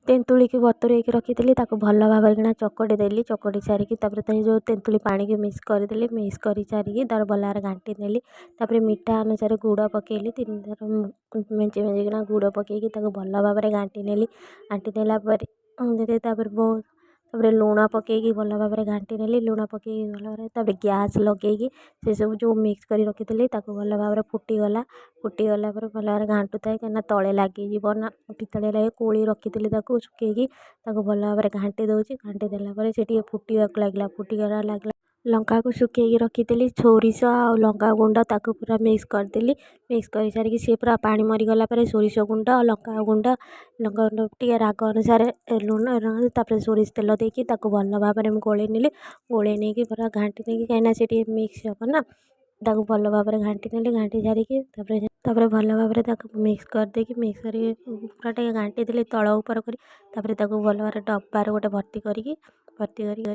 ତେନ୍ତୁଳିକି ବତୁରେଇକି ରଖିଥିଲି, ତାକୁ ଭଲ ଭାବରେ କିନା ଚକଟି ଦେଲି। ଚକଟି ସାରିକି ତାପରେ ଯେଉଁ ତେନ୍ତୁଳି ପାଣିକି ମିକ୍ସ କରିଦେଲି। ମିକ୍ସ କରି ସାରିକି ତାର ଭଲ ଭାବରେ ଘାଣ୍ଟି ଦେଲି। ତାପରେ ମିଠା ଅନୁସାରେ ଗୁଡ଼ ପକାଇଲି। ତିନିଥର ମେଞ୍ଚେ ମେଞ୍ଚେ କିନା ଗୁଡ଼ ପକାଇକି ତାକୁ ଭଲ ଭାବରେ ଘାଣ୍ଟି ନେଲି। ଘାଣ୍ଟି ଦେଲା ପରେ ତାପରେ ବହୁତ ତାପରେ ଲୁଣ ପକାଇକି ଭଲ ଭାବରେ ଘାଣ୍ଟି ନେଲି। ଲୁଣ ପକାଇକି ଭଲ ଭାବରେ ତାପରେ ଗ୍ୟାସ୍ ଲଗାଇକି ସେସବୁ ଯେଉଁ ମିକ୍ସ କରି ରଖିଥିଲି, ତାକୁ ଭଲ ଭାବରେ ଫୁଟିଗଲା। ଫୁଟିଗଲା ପରେ ଭଲ ଭାବରେ ଘାଣ୍ଟୁଥାଏ, କାହିଁକିନା ତଳେ ଲାଗିଯିବ ନା। ପିତାଳିଆ ଲାଗିବ। କୋଳି ରଖିଥିଲି, ତାକୁ ଶୁଖାଇକି ତାକୁ ଭଲ ଭାବରେ ଘାଣ୍ଟି ଦେଉଛି। ଘାଣ୍ଟି ଦେଲା ପରେ ସେ ଟିକେ ଫୁଟିବାକୁ ଲାଗିଲା। ଫୁଟିଗଲା ଲାଗିଲା। ଲଙ୍କାକୁ ଶୁଖାଇକି ରଖିଥିଲି, ସୋରିଷ ଆଉ ଲଙ୍କା ଗୁଣ୍ଡ, ତାକୁ ପୁରା ମିକ୍ସ କରିଦେଲି। ମିକ୍ସ କରିସାରିକି ସିଏ ପୁରା ପାଣି ମରିଗଲା ପରେ ସୋରିଷ ଗୁଣ୍ଡ, ଲଙ୍କା ଗୁଣ୍ଡ, ଲଙ୍କା ଗୁଣ୍ଡ ଟିକେ ରାଗ ଅନୁସାରେ ଲୁଣ, ତାପରେ ସୋରିଷ ତେଲ ଦେଇକି ତାକୁ ଭଲ ଭାବରେ ମୁଁ ଗୋଳେଇ ନେଲି। ଗୋଳେଇ ନେଇକି ପୁରା ଘାଣ୍ଟି ଦେଇକି, କାହିଁକିନା ସେ ଟିକେ ମିକ୍ସ ହେବ ନା, ତାକୁ ଭଲ ଭାବରେ ଘାଣ୍ଟି ନେଲି। ଘାଣ୍ଟି ସାରିକି ତାପରେ ଭଲ ଭାବରେ ତାକୁ ମିକ୍ସ କରିଦେଇକି, ମିକ୍ସ କରିକି ପୁରା ଟିକେ ଘାଣ୍ଟି ଦେଲି ତଳ ଉପର କରି। ତାପରେ ତାକୁ ଭଲ ଭାବରେ ଡବାରେ ଗୋଟେ ଭର୍ତ୍ତି କରିକି ଭର୍ତ୍ତି କରିକି